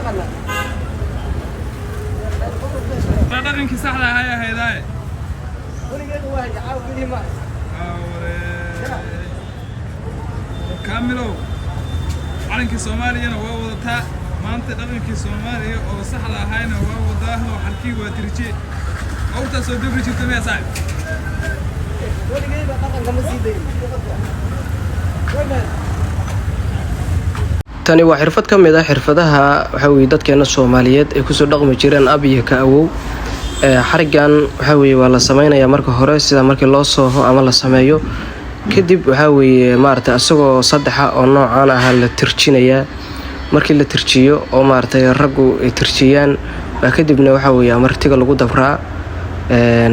Taqaanaa. Taa dhaqankii saxda ahay ahaydaaye. Weligeeda waa haya, caawa keliya ma. Kaamilow, calankii Soomaaliyana waa wadataa maanta, dhaqankii Soomaaliya oo saxda ahayna waa wadaaho. Xarkii waa tirje, awrtaa soo dabri jirta miya, saaxib? Weligeyba dhaqanka ma sii dayin. Weymaan. Tani waa xirfad ka mid ah xirfadaha waxaa weye dadkeena Soomaaliyeed ay kusoo dhaqmi jireen ab iyo ka awow. Xarigan waxaa weye waa la sameynayaa marka hore, sida markii loo sooho ama la sameeyo kadib, waxaa weeye maaragtay isagoo saddexa oo noocaan ah la tirjinayaa. Markii la tirjiyo oo maaragtay raggu ay tirjiyaan baa kadibna waxaa weeye ama ritiga lagu dabraa,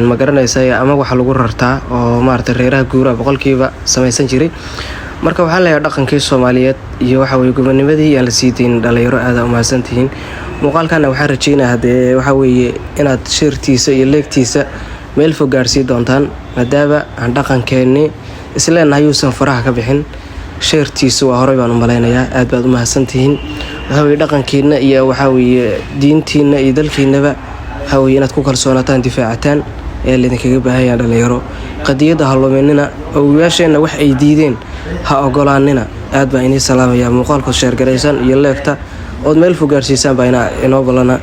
ma garanaysa, ama waxa lagu rartaa oo maaragtay reeraha guuraa boqolkiiba samaysan jiray. Marka waxaa leeyahay dhaqankii Soomaaliyeed iyo waxa weye gobonimadii aan la sii deynin. Dhalinyaro, aada umahadsantihiin. Muuqaalkana waxaan rajeynaya haddee waxaa weeye inaad share-tiisa iyo like-tiisa meel fog gaarsiin doontaan, maadaama aan dhaqankeennii isleenahay yuusan faraha ka bixin. Share-tiisa waa horey baan u malaynayaa. Aad baad u mahadsantihiin. Waxaa weye dhaqankiina iyo waxaa weeye diintiina iyo dalkiinaba waxaa weye inaad ku kalsoonaataan, difaacataan ayaa laydinkaga baahanyaa. Dhalinyaro, qadiyadda ha luminina. Awowayaasheenna wax ay diideen ha ogolaanina. Aad baan inii salaamayaa. Muuqaalkood share garaysan iyo like-ta ood meel fog gaarsiisaan baa inoo ballana.